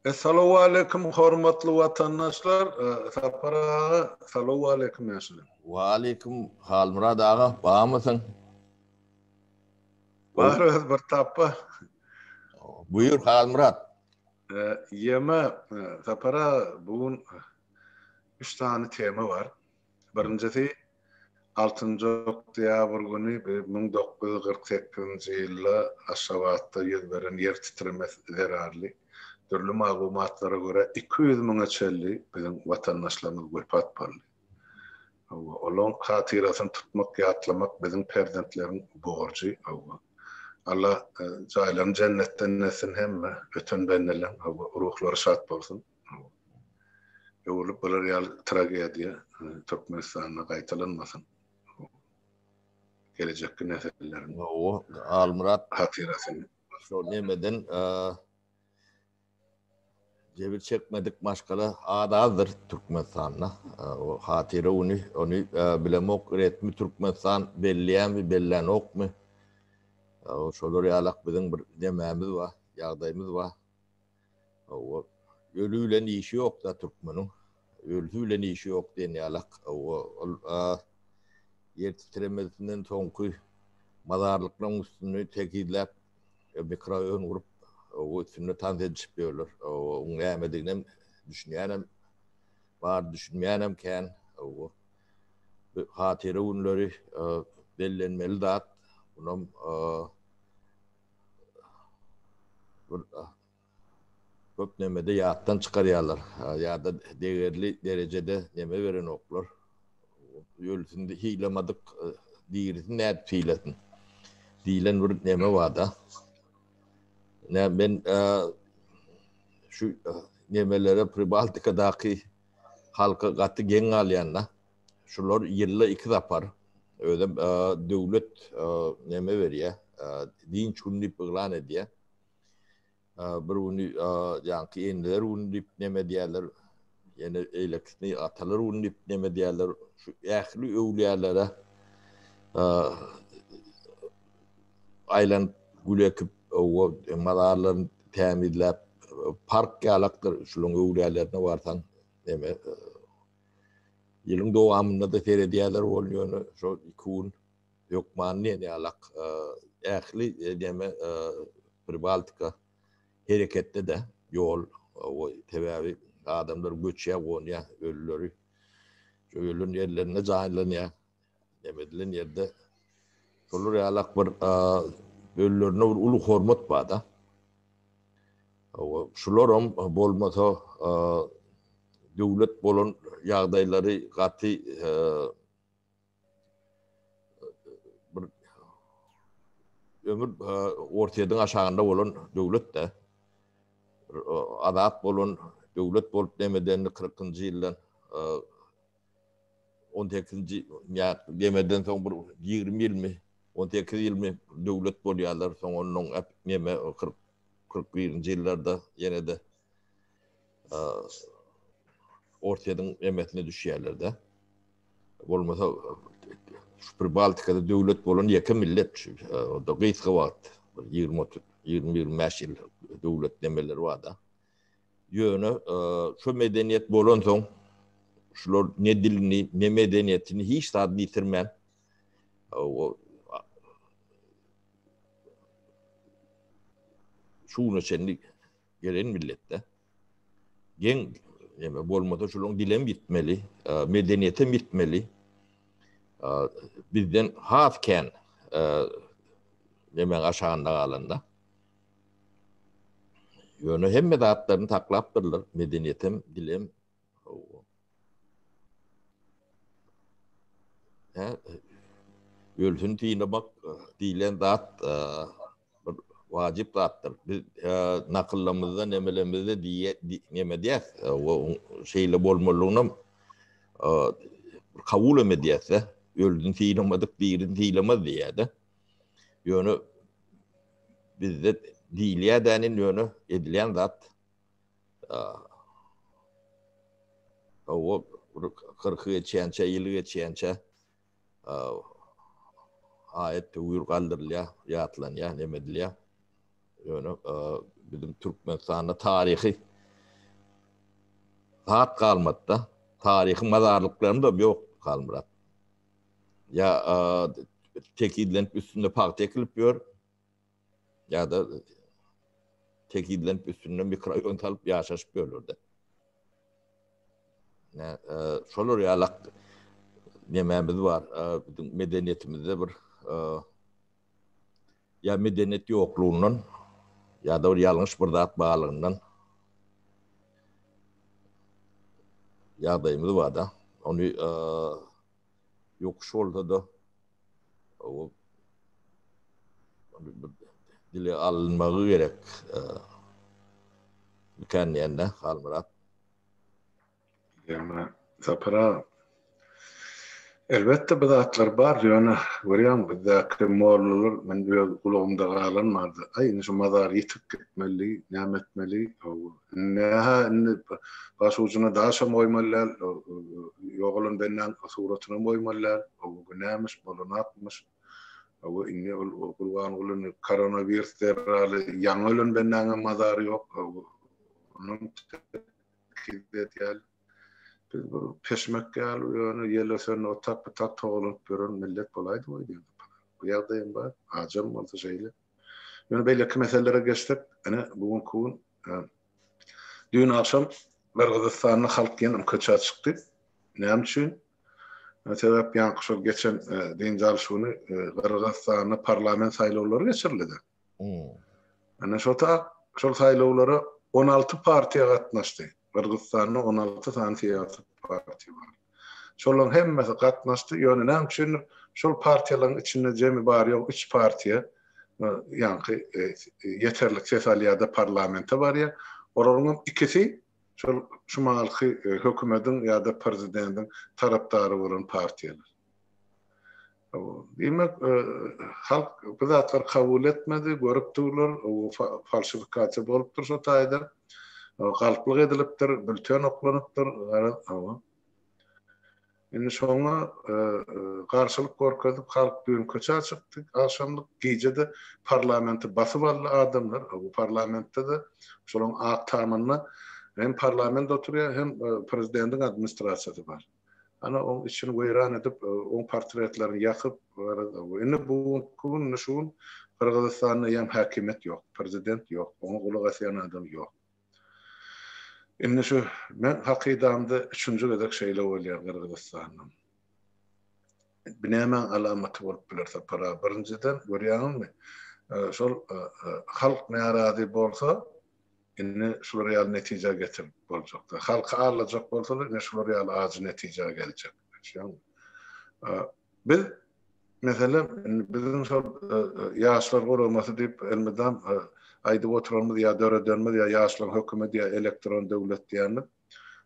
Essalawwaleýkim hormatly watandaşlar Sapar aga salowwaleýkim ýaşuly. Waleýkim Halmyrat aga barmysyň? Bar öz bir tapba. Buýur Halmyrat. Ýeme Sapar aga bu gün üç sany tema bar. Birinjisi, altynjy oktýabr güni 1948-nji ýylda Aşgabatda ýüz beren ýer titremesi zerarly, dürli maglumatlara görä, 200 müňe çenli biziň watandaşlarymyz wepat boldy. Hawa, olaň hatyrasyny tutmak, ýatlamak biziň perzentleriň borjy. Hawa. Alla jaýlaryny jennetden etsin hemme öten bendeleň, hawa, ruhlary şat bolsun. Öwrülip bolar ýaly tragediýa Türkmenistanda gaýtalanmasyn. Gelejekki nesilleriň Hawa, Halmyrat hatyrasyny. Şo nemeden jebir çekmedik maşgala az-azdyr Türkmenistanda. O hatyra güni, ony bilemok resmi Türkmenistan belleýärmi, bellänokmy? Şolar ýalak biziň bir nemämiz bar, ýagdaýymyz bar. Hawa, öli bilen işi ýok-da türkmeniň. Ölüsi bilen işi ýok diýen ýalak. Hawa, ol ýer titremesinden soňky mazarlyklaryň üstüni tekizläp, mikroraýon gurup, hawa, üstünde tans edişip ýörler. Hawa, oň nämediginem düşünýänem bar, düşünmeýänem kän. Hawa, bu hatyra günleri bellenmeli zat. Munam Bir köp nemede ýatdan çykarýarlar. Ýa-da degerli derejede neme berenoklar. Ölüsini hylamadyk, dirisini nädip hylasyn diýlen bir neme bar-da. Nä men şu nemelere Pribaltikadaky halka gaty geň galýan-da. Şular ýylda iki sapar özem döwlet neme berýär, dynç güni diýip yglan edýär. Bir güni ýaňky eneler güni diýip neme edýärler, ýene eýlekisini atalar güni diýip neme edýärler. Şu ähli öwlüýälere aýlanyp gül ekip, mazarlaryny tämizläp, park ýalakdyr şularyň öwlüýälerine barsaň neme Ýylyň dowamynda-da seredýärler ol ýöne şo iki gün hökman diýen ýalak ähli neme Pribaltika hereketde-de ýol sebäbi adamlar göçýär gonýar ölüleri şo ölen ýerlerinde jaýlanýar neme edilen ýerde şolar ýalak bir ölülerine bir uly hormat bar-da. Şularam bolmasa döwlet bolan ýagdaýlary gaty bir ömür Orsýetiň aşagynda bolan döwlet-de. Azat bolan döwlet bolup nemedenini kyrkynjy ýyldan on sekizinji nemeden soň bir 20 ýylmy, 18 ýylmy döwlet bolýarlar, soň ondan neme 40 41-nji ýyllarda ýene-de Orsýetiň nemesine düşýärler-de. Bolmasa şu Pribaltikada döwlet bolan ýeke millet şu. Onda gysga wagt, bir 20-30, 20-25 ýyl döwlet nemeleri bar-da. Ýöne şo medeniýet bolansoň, şular ne dilini, ne medeniýetini hiç zadyny ýitirmän, şu güne çenli gelen milletde. Geň, ýeme bolmasa şularyň dilem ýitmeli, medeniýetem ýitmeli. Bizden has kän nemäň aşagynda galanda. Ýöne hemme zatlaryny saklapdyrlar, medeniýetem, dilem. Hä, ölsün synamak diýlen zat bir wajyp zatdyr. Biz nakyllarymyzda, nemelemizde diýe neme diýäs, şeýle bolmalygynam kabul hem edýäs-de. Ölüni sylamadyk dirini sylamaz diýýär-de. Ýöne bizde diýilýär dänin ýöne edilýän zat hawa bir kyrky geçýänçä ýyly geçýänçä aýat töwir galdyrylýar, ýatlanýar, neme edilýär. Ýöne biziň Türkmenistanda taryhy. Zat galmady-da. Taryhy mazarlyklarymyzam ýok, Halmyrat. Ýa tekizlenip üstünde pagta ekilip ýör, ýa-da tekizlenip üstünde mikroraýon salyp ýaşaşyp ýörler-de. Şolar ýalak nemämiz bar, biziň medeniýetimizde bir Ýa medeniýet ýoklugyndan, ýa-da bir ýalňyş bir zat barlygyndan ýagdaýymyz bar-da. Ony ýokuş bolsa-da dile alynmagy gerek. Mikän diýende, Halmyrat. Ýöne Sapar aga, elbetde bu zatlar bar, ýöne görýäňmi bizdäki mollalar, men öz gulagymda galan bardy, aý indi şu mazar ýitip gitmeli, näme etmeli, indi-hä indi baş ujuna daşam goýmaly däl, ýogalan bendäň suratynam goýmaly däl, bu nämiş, bolanakmyş, indi ol Gurbangulyny koronawirus zerarly ýaňy ölen bendäňem mazary ýok, onuň Edýär. Biz bir peşmek ýaly ýöne ýel ösende otak butak togalanyp ýören millet bolaýdyk öýdýän. Bu ýagdaýam bar. Ajam bolsa şeýle. Ýöne beýleki meselelere geçsek, ine bu günki gün düýn agşam Gyrgyzystanda halk ýene köçä çykdy. Näme üçin? Sebäp ýaňky şol geçen dynç alyş güni Gyrgyzystanda parlament saýlawlary geçirildi. Ine şo ta şol saýlawlara 16 partiýa gatnaşdy. Gyrgyzystanda 16 sany syýasy partiýa bar. Şolaryň hemmesi gatnaşdy, ýöne näme üçindir şol partiýalaryň içinde jemi bary-ýogy üç partiýa ýaňky ýeterlik ses alýar-da parlamente barýar. Olaryň hem ikisi şol şu mahalky hökümediň ýa-da prezidentiň tarapdary bolan partiýalar. Diýmek, halk bu zatlary kabul etmedi, görüp durlar, falsifikasiýa bolupdyr şo taýda. Galplyk edilipdir, bülten oklanypdyr, garaz, hawa. Indi şoňa garşylyk görkezip, halk düýn köçä çykdy, agşamlyk, gije-de parlamenti basyp aldy adamlar. Bu parlamentde-de, şolaryň ak tamynda hem parlament oturýar, hem prezidentiň administrasiýasy bar. Ana, oň içini weýran edip, oň portretlerini ýakyp, garaz, indi bu günki gün, indi şu gün Gyrgyzystanda eýýäm häkimiýet ýok, prezident ýok, oňa gulak asýan adam ýok. Indi şu, meň hakydamda üçünji gezek şeýle bolýar Gyrgyzystanda. Bu nämäň alamaty bolup biler, Sapar aga? Birinjiden, görýäňizmi, şol halk närazy bolsa, Indi şular ýaly netijä getirip boljakda. Halky aldajak bolsalar ine şular ýaly ajy netijä geljek. Düşýäňmi? Biz meselem indi biziň şol ýaşlar guramasy diýip elmydam aýdyp oturanymyz ýa döredenimiz ýa ýaşlaryň hökümeti ýa elektron döwlet diýenimiz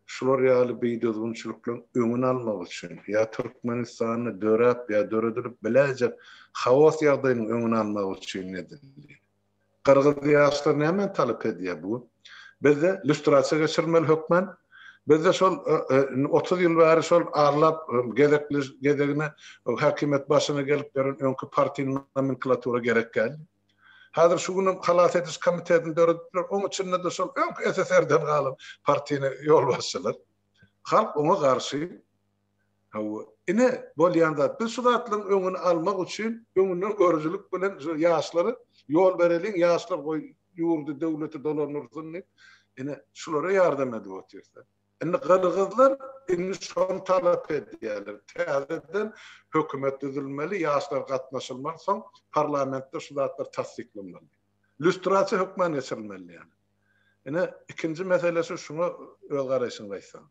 şular ýaly bidüzgünçilikleriň öňüni almak üçin ýa Türkmenistanda döräp ýa döredilip biläýjek haos ýagdaýynyň öňüni almak üçin edildi. Gyrgyz ýaşlar nämäni talap edýär bu gün? Bizde lýustrasiýa geçirilmeli hökman. Bizde şol indi 30 ýyl bäri şol arlap gezekli gezegine häkimiýet başyna gelip ýören öňki partiýny nomenklatura gerek däl. Häzir şu günem halas ediş komitetini döredipdiler. Oň içinde-de şol öňki SSR-den galan partiýny ýolbaşçylar. Halk oňa garşy. Hawa, ine, bolýan zat. Biz şu zatlaryň öňüni almak üçin öňünden görüjilik bilen şu ýaşlara ýol bereliň, ýaşlar goý ýurdy, döwleti dolandyrsyn diýip, ine, şulara ýardam edip otyrys. Indi gyrgyzlar indi şony talap edýärler. Täzeden hökümet düzülmeli, ýaşlar gatnaşylmaly, soň parlamentde şu zatlar tassyklanmaly. Lýustrasiýa hökman geçirilmeli ýaly. Ine, ikinji mesele şu, şuňa öz garaýşyňy aýtsaň.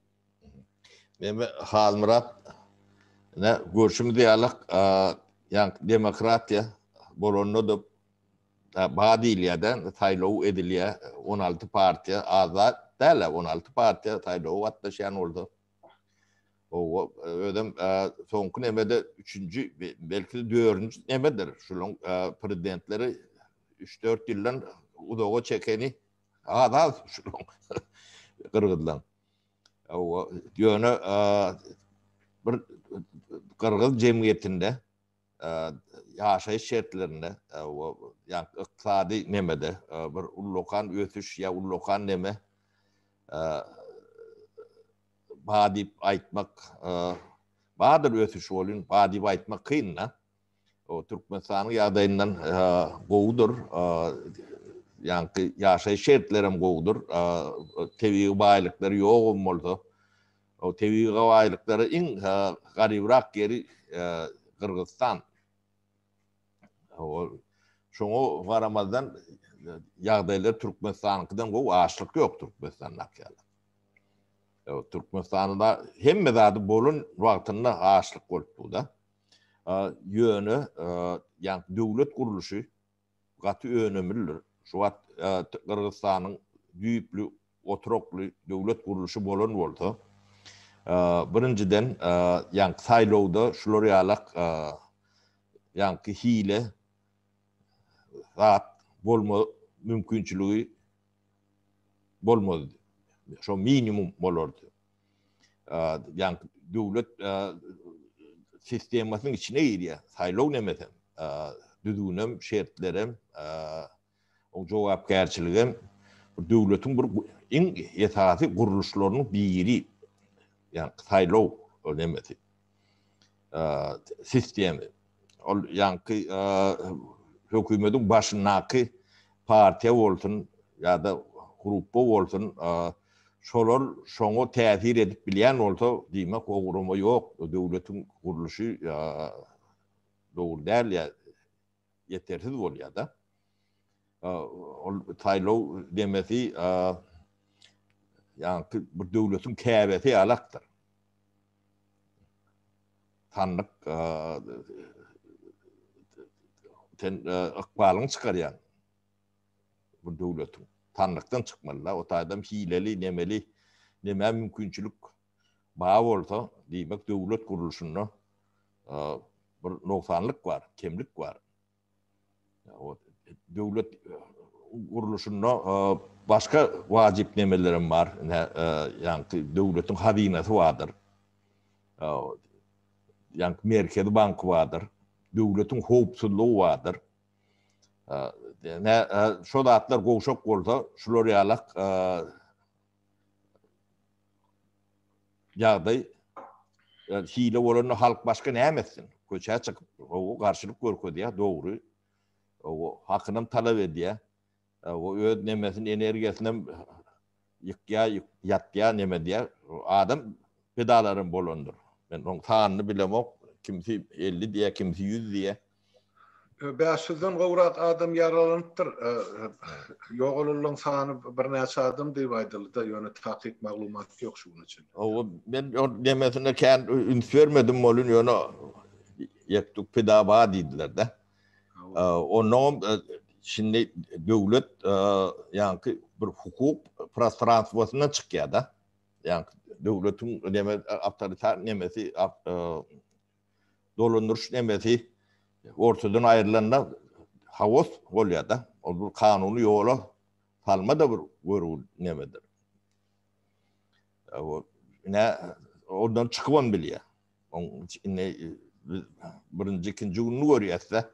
Meme Halmyrat ne görşümiz ýaly ýa demokratiýa bolanda da ba diýilýär-de, saýlaw edilýär. 16 partiýa azat däl, 16 partiýa saýlawa gatnaşýan bolsa. Owa, özem soňky nemede üçünji, belki-de dördünji nemedir. Şulaň prezidentleri 3-4 ýyldan uzaga çekeni az-az şulaň gyrgyzlaň. Hawa, ýöne bir gyrgyz jemgyýetinde ýaşaýyş şertlerinde ýa ykdysady nemede bir ullakan ösüş ýa ullakan neme. Ba diýip aýtmak bardyr ösüş welin ba diýip aýtmak kyn-da. O Türkmenistanyň ýagdaýyndan gowudyr. Ýaňky ýaşaýyş şertlerem gowudyr. Tebigy baýlyklary ýogam bolsa, o tebigy baýlyklary iň garybrak ýeri Gyrgyzystan. Şoňa garamazdan ýagdaýlar Türkmenistanyňkydan gowy, açlyk ýok Türkmenistandaky ýaly. Türkmenistanda hemme zady bolan wagtynda açlyk bolupdy-da. Ýöne ýaňky döwlet gurluşy gaty önemlidir. Şu wagt Gyrgyzystanyň düýpli oturakly döwlet gurluşy bolan bolsa, birinjiden, ýaňky saýlawda şular ýalak ýaňky hile zat bolma mümkinçiligi bolmazdy. Şo minimum bolardy. Ýaňky döwlet sistemasynyň içine girýär. Saýlaw nemesem, düzgünem, şertlerem, oň jogapkärçiligem bir döwletiň bir iň esasy gurluşlarynyň biri. Ýaňky saýlaw nemesi. Sistemi. Ol ýaňky hökümetiň başyndaky partiýa bolsun ýa-da gruppa bolsun, şolar şoňa täsir edip bilýän bolsa, diýmek o gurama ýok, döwletiň gurluşy dogry däl ýa ýetersiz bolýar-da. Ol saýlaw demesi ýaňky bir döwletiň käbesi ýalakdyr. Sandyk sen ykbalyňy çykarýaň bu döwletiň. Sandykdan çykmaly-da, o taýdan hileli, nemeli, nämä mümkinçilik bar bolsa, diýmek döwlet gurluşynda bir nogsanlyk bar, kemlik bar. Döwlet gurluşynda başga wajyp nemelerem bar. Ine, ýaňky döwletiň hazynasy bardyr. Ýaňky merkezi banky bardyr. Döwletiň howpsuzlygy bardyr. Ine, şo zatlar gowşak bolsa, şular ýalak ýagdaý hile bolanda halk başga näme etsin? Köçä çykyp, o garşylyk görkezýär, dogry. O hakynam talap edýär. O öz nemesini, energiýasyny ýykýar, ýatýar, neme edýär. Adam pidalaram bolandyr. Men oň sanyny bilemok. Kimsi 50 diýýär, kimsi 100 diýýär. 500-den gowrak adam ýaralanypdyr. Ýogalanlaryň sany birnäçe adam diýip aýdyldy-da, ýöne takyk maglumat ýok şu güne çenli. Hawa, men ol nemesine kän üns bermedim welin, ýöne ýektuk pida bar diýdiler-de. Onnoňam şindi döwlet ýaňky bir hukuk prostranstwosyndan çykýar-da. Ýaňky döwletiň neme awtoritar nemesi dolandyryş nemesi ortadan aýrylanda haos bolýar-da. Ol bir kanuny ýola salma-da bir görgül nemedir. Ine, ondan çykybam bilýär. Oň indi birinji, ikinji gününi görýäs-de.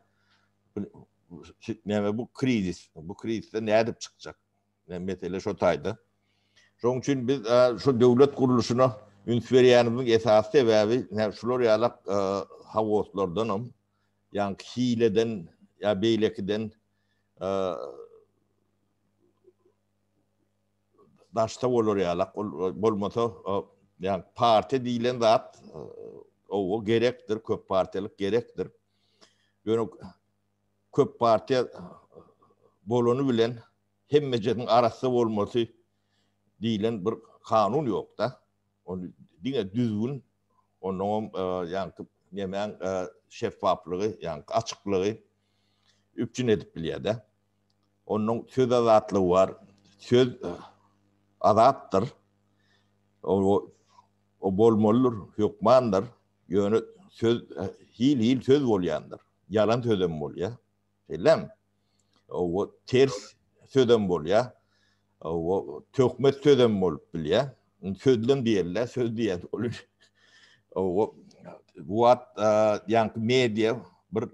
Näme bu krizis, bu krizisden nädip çykjak? Mesele şo taýda. Şonuň üçin biz şu döwlet gurluşyna üns berýänimiziň esasy sebäbi şular ýalak haoslardanam, ýaňky hileden ýa beýlekiden daşda bolar ýalak, ol bolmasa ýa partiýa diýlen zat owa gerekdir, köp partiýalyk gerekdir. Ýöne köp partiýa bolany bilen hemmejesiniň arassa bolmasy diýlen bir kanun ýok-da. Ony diňe düzgün, onnoňam ýaňky nemäň şeffaplygy, ýaňky açyklygy üpjün edip bilýär-de. Onnoň söz azatlygy bar. Söz azatdyr. O bolmalydyr, hökmandyr. Ýöne söz hil-hil söz bolýandyr. Ýalan sözem bolýar. Şeýlemi? O ters sözem bolýar. O töhmet sözem bolup bilýär. Sözlem diýerler, söz diýen ol. O bu wagt ýaňky media bir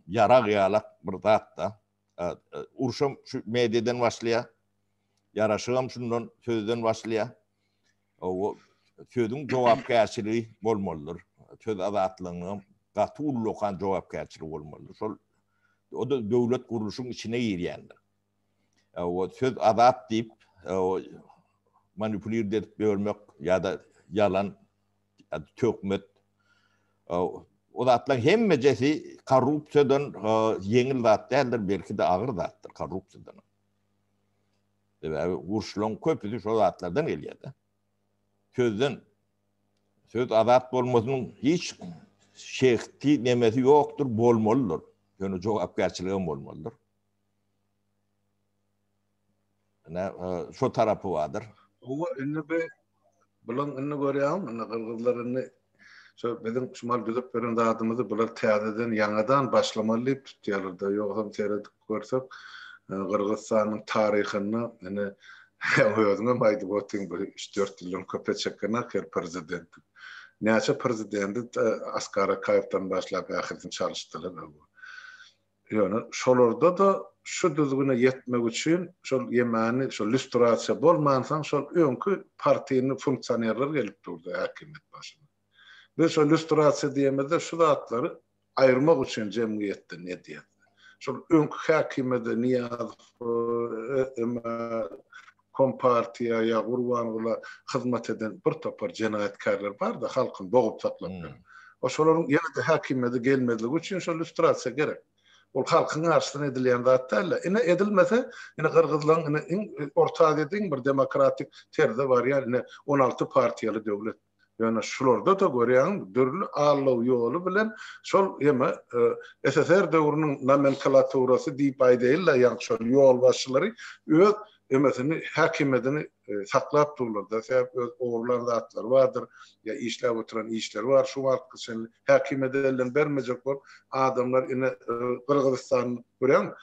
ýarag ýalak bir zat-da. Urşam şu mediadan başlaýar. Ýaraşygam şundan sözden başlaýar. Sözüň jogapkärçiligi bolmalydyr. Söz azatlygynyň gaty ullakan jogapkärçiligi bolmalydyr. Şol o-da döwlet gurluşyň içine girýändir. O söz azat diýip, manipulird edip ýörmek ýa-da ýalan, töhmet o zatlaryň hemmejesi korrupsiýadan ýeňil zat däldir, belki-de agyr zatdyr korrupsiýadan. Sebäbi uruşlaryň köpüsi şo zatlardan gelýär-de. Sözden söz azat bolmasynyň hiç şerti, nemesi ýokdur, bolmalydyr. Ýöne jogapkärçiligem bolmalydyr. Ine, şo tarapy bardyr. Hawa, indi bi bulaň indi görýäňmi, indi gyrgyzlar indi şo biziň şumal düzüp beren zadymyzy bular täzeden ýaňadan başlamaly diýip tutýarlar-da. Ýogsam seredip görsek, Gyrgyzystanyň taryhynda ine özüňem aýdyp otyň bir üç-dört ýyldan köpe çekenak her prezident. Näçe prezidenti Askar Akaýewden başlap ählisini çalyşdylar. Ýöne şolarda-da şu düzgüne ýetmek üçin şol ýemäni, şol lýustrasiýa bolmansoň şol öňki partiýny funksionerler gelip durdy häkimiýet başyna. Biz şol lýustrasiýa diýemizde şu zatlary aýyrmak üçin jemgyýetden edýäs. Şol öňki häkimiýede Nyýazow, eme, Kompartiýa ýa Gurbangula hyzmat eden bir topar jenaýatkärler bar-da halkyny bogup saklap ýören. O şolaryň ýene-de häkimiýete gelmezligi üçin şol lýustrasiýa gerek. Ol halkyň garşysyna edilýän zat däl-de. Ine edilmese, ine gyrgyzlaryň ine iň Orta Aziýada iň bir demokratik terzde barýan ine 16 partiýaly döwlet. Ýöne şularda-da görýäň dürli aldaw ýoly bilen şol ýeme SSR döwrüniň nomenklaturasy diýip aýdaýyl-da ýaňky şol ýolbaşçylary öz emesini häkimiýetini saklap durlar-da sebäp öz ogurlan zatlary bardyr ýa işläp oturan işleri bar şu wagtky çenli häkimiýeti elden bermejek bolup adamlar ine Gyrgyzystan görýäňmi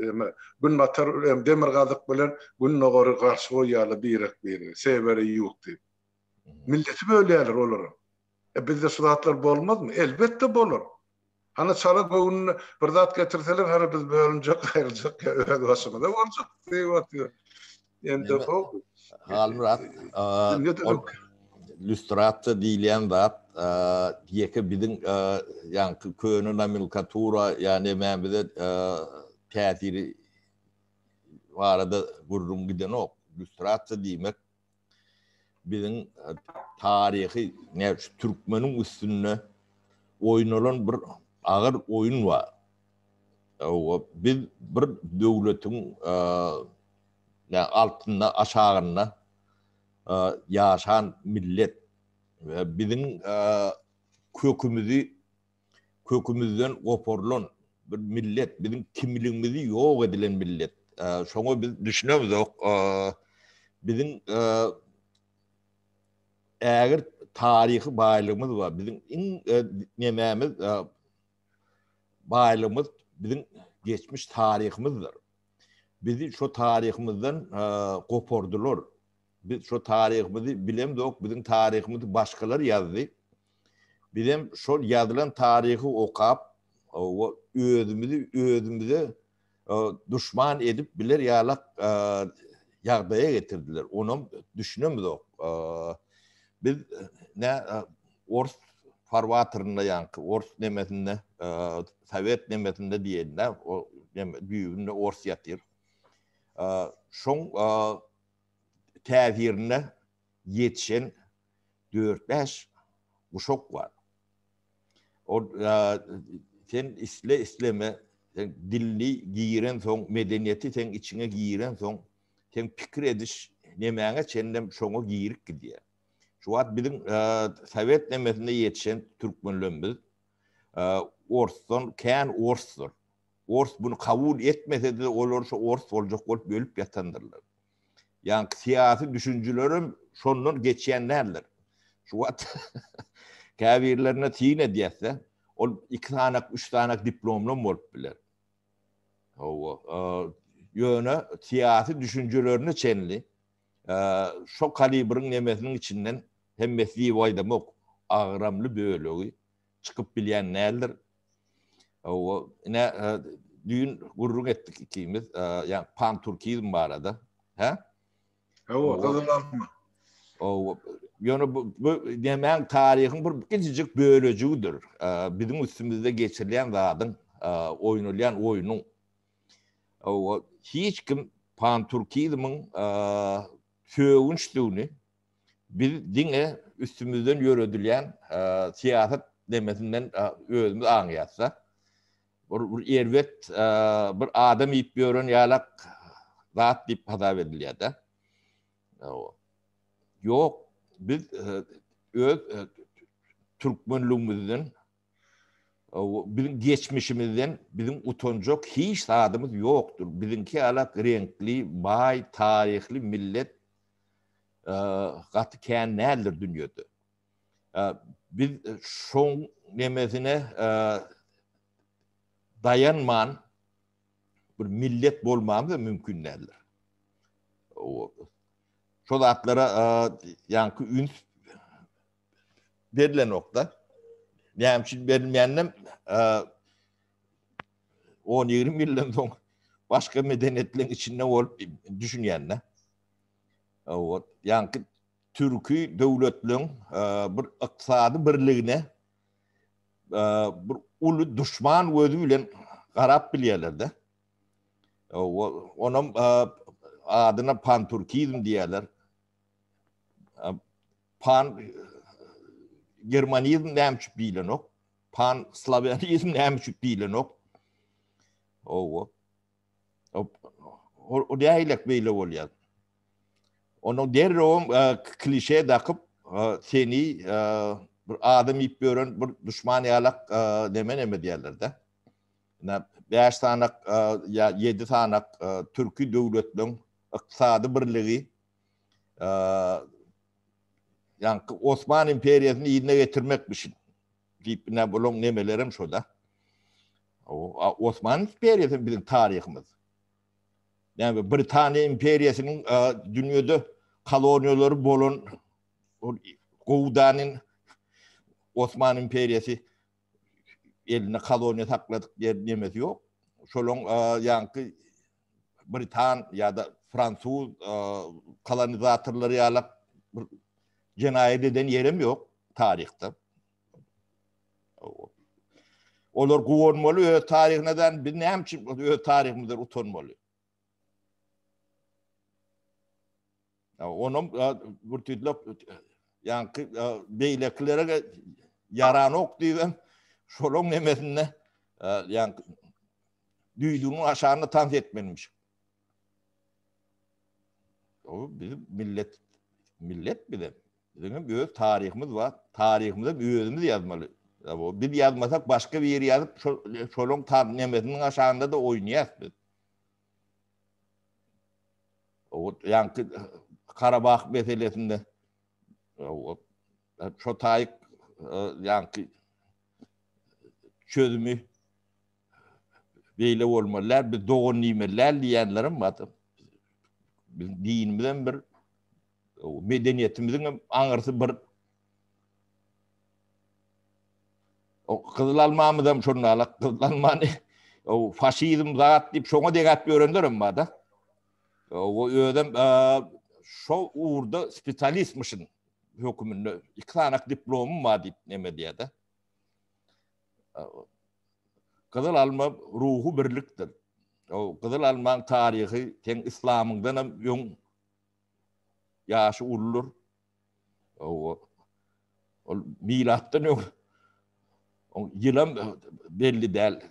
eme günbatar demirgazyk bilen gündogary garşy goýýarlar birek birege sewere ýug diýip. Milleti bölýärler olara. E bizde şu zatlar bolmazmy? Elbetde bolar. Hany çala göwnüne bir zat getirseler, hany biz bölünjek, aýryljak ýa öz başymyza boljak diýip otyr. Indi o Halmyrat, lýustrasiýa diýilýän zat ýeke biziň ýaňky köne nomenklatura ýa nemämize täsiri barada gürrüň gidenok. Lýustrasiýa diýmek biziň taryhy ne şu türkmeniň üstünde oýnalan bir agyr oýun bar. Hawa, biz bir döwletiň ne altynda aşagynda ýaşan millet we biziň kökümizi kökümizden goparylan bir millet, biziň kimligimizi ýok edilen millet. Şoňa biz düşünemizok. Biziň ägirt taryhy baýlygymyz bar. Biziň iň nemämiz baýlygymyz biziň geçmiş taryhymyzdyr. Bizi şo taryhymyzdan gopardylar. Biz şo taryhymyzy bilemzok, biziň taryhymyzy başgalar ýazdy. Bizem şol ýazylan taryhy okap, özümizi özümize duşman edip biler ýalak ýagdaýa getirdiler. Onam düşünemizok. Biz nä ors farwatorynda ýaňky ors nemesinde, sowet nemesinde diýeýin-dä, o düýbünde ors ýatyr. Şoň täsirinde ýetişen dört-bäş guşak bar. Ol sen isle-isleme, sen dilli girensoň, medeniýeti seň içiňe girensoň, seň pikir ediş nemäňe çenlem şoňa girip gidýär. Şu wagt biziň sowet nemesinde ýetişen türkmenlerimiz orsdan kän orsdur. Ors muny kabul etmese-de olar şo ors boljak bolup ölüp ýatandyrlar. Ýaňky syýasy düşünjelerem şondan geçýän däldir. Şu wagt käbirlerine syn edýäs-de, ol iki sanak, üç sanak diplomlam bolup biler. Hawa, ýöne syýasy düşünjelerine çenli şo kalibriň nemesiniň içinden hemmesi diýip aýdamok, agramly bölegi çykyp bilýän däldir. Hawa, ine düýn gürrüň etdik ikimiz, ýa panturkizm barada, hä? Hawa, gyzyl alma. Ýöne bu bu nämäň taryhyň bir kiçijik bölejigidir. Biziň üstümizde geçirilýän zadyň, oýnalýan oýnuň. Hiç kim panturkizmiň sögünçdigini biz diňe üstümizden ýöredilýän syýasat nemesinden özümiz aňýas-da. Bir bir erbet bir adam iýip ýören ýalak zat diýip hasap edilýär-de. Ýok, biz öz türkmenligimizden, biziň geçmişimizden biziň utanjak hiç zadymyz ýokdur. Biziňki ýalak reňkli, baý taryhly millet gaty kän däldir dünýede. Biz şoň nemesine daýanman bir millet bolmamyz mümkin däldir. Şo zatlara ýaňky üns berlenokda. Näme üçin berilmeýäninem 10-20 ýyldan soň başga medeniýetleriň içinde bolup düşünýän-de. Ýaňky türki döwletleriň bir ykdysady birligine bir uly duşman gözi bilen garap bilýärler-de. Onam adyna panturkizm diýýärler. Pan germanizm näme üçin diýilenok? Pan slawyanizm näme üçin diýilenok? Owa. O nähilek beýle bolýar? Onuň derrewem klişe dakyp, seni bir adam iýip ýören bir duşman ýalak neme neme diýerler-de. Ine, bäş sanak ýa ýedi sanak türki döwletleriň ykdysady birligi ýaňky Osman imperiýasyny yzyna getirmekmişin diýip, ine bulaň nemelerem şo-da. Osman imperiýasy biziň taryhymyz. Näme Britaniýa imperiýasynyň dünýede koloniýalary bolan gowdanyň Osman imperiýasy elinde koloniýa sakladyk diýen nemesi ýok. Şolaň ýaňky britan ýa-da fransuz kolonizatorlary ýalak bir jenaýat eden ýerem ýok taryhda. Olar guwanmaly öz taryhyna biz näme üçin öz taryhymyzdan utanmaly? Onam bir tüýtlek ýaňky beýlekilere ýaranok diýibem şolaň nemesinde ýaňky düýdügiň aşagynda tans etmelimiş. O biz millet millet bize. Biziň hem öz taryhymyz bar. Taryhymyzy hem özümiz ýazmaly. Biz ýazmasak başga biri ýazyp şol şolaň nemesiniň aşagynda da oýnaýas biz. O ýaňky Karabah meselesinde şo taýyk ýaňky çözümi beýle bolmaly däl, biz dogan diýmeli däl diýýänlerem bar. Biz dinimiz hem bir, medeniýetimiziň hem aňyrsy bir. O gyzyl almamyz hem şonda alak, gyzyl almany o faşizm zat diýip şoňa deňäp ýörenler hem bar-da. O özem şo ugurda spesialistmişin höküminde iki sanak diplomym bar diýip neme diýýär-de. Gyzyl alma ruhy birlikdir. O gyzyl almaň taryhy seň islamyňdan hem öň ýaşy uludyr. Ol milatdan öň ýylam belli däl.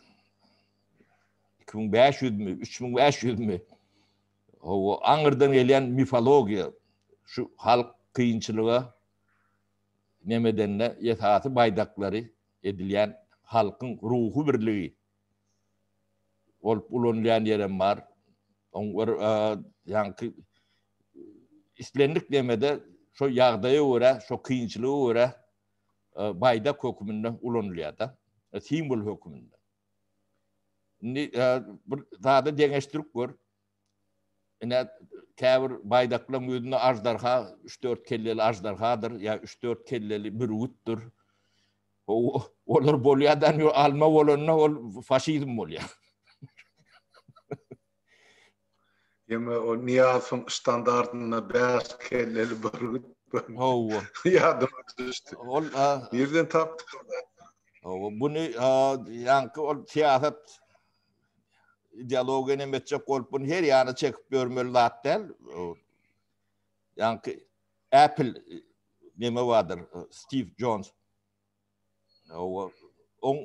2500-mi, 3500-mi? Hawa, aňyrdan gelýän mifologiýa şu halk kynçylyga nemedende esasy baýdaklary edilýän halkyň ruhy birligi bolup ulanylýan ýerem bar. Oň bir ýaňky islendik demede şo ýagdaýa görä, şo kynçylyga görä baýdak höküminde ulanylýar-da, simwol höküminde. Indi bir zada deňeşdirip gör. Ine käbir baýdaklaryň ýüzünde aždarha, üç-dört kelleli aždarhadyr ýa üç-dört kelleli bürgütdir. Olar bolýar-da, alma bolanda ol faşizm bolýar. Ýa o Nyýazowyň ştandartynda bäş kelleli bürgüt. Hawa. Ýadyma düşdi. Ol nirden tapdyk ony? Hawa, buny ýaňky ol syýasat ideologiýa neme etjek bolup buny her ýana çekip ýörmeli zat däl. Ýaňky Apple neme bardyr, Steve Jobs. Hawa, oň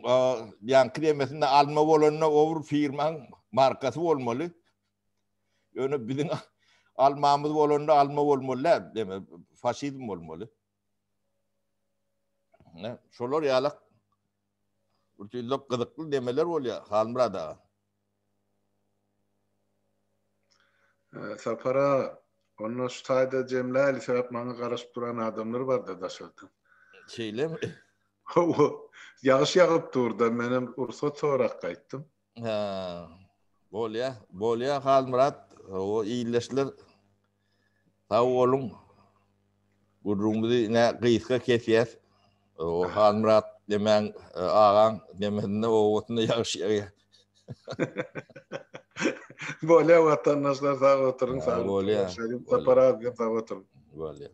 ýaňky nemesinde alma bolanda o bir firmaň markasy bolmaly. Ýöne biziň almamyz bolanda alma bolmaly däl, deme, faşizm bolmaly. Ne, şolar ýalak bir tüýlük gyzykly demeler bolýar, Halmyrat aga. Sapar aga, onda şu taýda jemläýli, sebäp maňa garaşyp duran adamlar barda daşarda. Şeýlemi? Hawa, ýagyş ýagyp durda, menem rugsat sorap gaýtdym. Hä, bolýa, bolýa Halmyrat, hawa ildeşler sag boluň. Gürrüňimizi ine gysga kesýäs. O Halmyrat demäň agaň demesinde obasynda ýagyş ýagýar. Bolýa watandaşlar sag oturyň, sag bolýa. Sapar aga sag oturyň. Bolýa.